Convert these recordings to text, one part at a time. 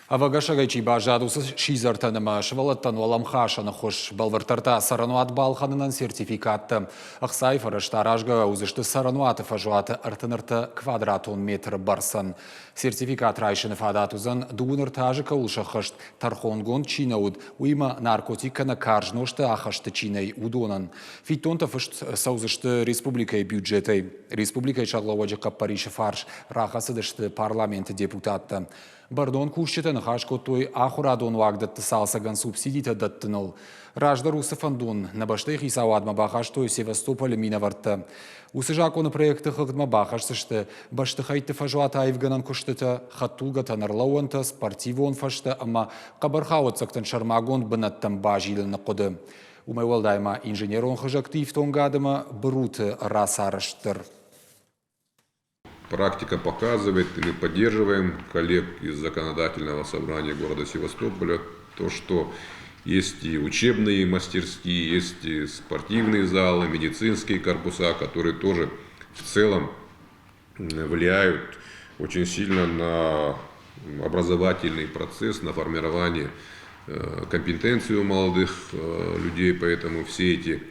Ӕвӕгӕсӕгӕй чи баззад, уыцы сидзӕртӕн ӕмӕ сывӕллӕттӕн уӕлӕмхасӕн ӕххуыс, бӕлвырддӕр та цӕрӕнуат балхӕнынӕн сертификаттӕ. Ӕхцайы фӕрӕзтӕ аразгӕ уыдзысты цӕрӕнуаты фӕзуаты 33 квадратон метры бӕрцӕн. Сертификат райсыны фадат уыдзӕн, 33 азы кӕуыл сӕххӕст, тӕрхонгонд чи нӕ уыд, уыимӕ наркотик кӕнӕ карз нозты ахӕсты чи нӕй, уыдонӕн. Фиддонтӕ фыст цӕудзысты республикӕйы бюджетӕй. Республикӕйы сӕргълӕууӕджы хъӕппӕрисы фарс рахӕцыдысты парламенты депутаттӕ. Бӕрнон кусджытӕ ныхас кодтой ахуырадон уагдӕтты цалцӕгӕн субсидитӕ дӕттыныл. Раздӕр уыцы фӕндон нӕ бӕстӕйы хицауадмӕ бахастой Севастополы минӕвӕрттӕ. Уыцы закъоны проекты хыгъдмӕ бахӕсдзысты бӕстыхӕйтты фӕзуат аивгӕнӕн куыстытӕ, хӕдтулгӕтӕн ӕрлӕууӕнтӕ, спортивон фӕзтӕ ӕмӕ хъӕбӕрхауӕццӕгтӕн сӕрмагонд бынӕттӕм базилыны хъуыды. Уымӕй уӕлдай ма инженерон хызӕгты ифтонгад ӕмӕ быруты рацарӕзт дӕр. Практика показывает, и мы поддерживаем коллег из законодательного собрания города Севастополя, то, что есть и учебные мастерские, есть и спортивные залы, медицинские корпуса, которые тоже в целом влияют очень сильно на образовательный процесс, на формирование компетенции у молодых людей, поэтому все эти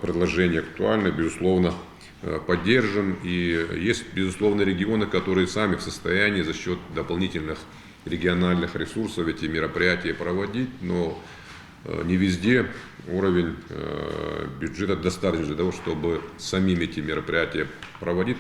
предложения актуальны, безусловно, поддержим. И есть, безусловно, регионы, которые сами в состоянии за счет дополнительных региональных ресурсов эти мероприятия проводить, но не везде уровень бюджета достаточно для того, чтобы самим эти мероприятия проводить.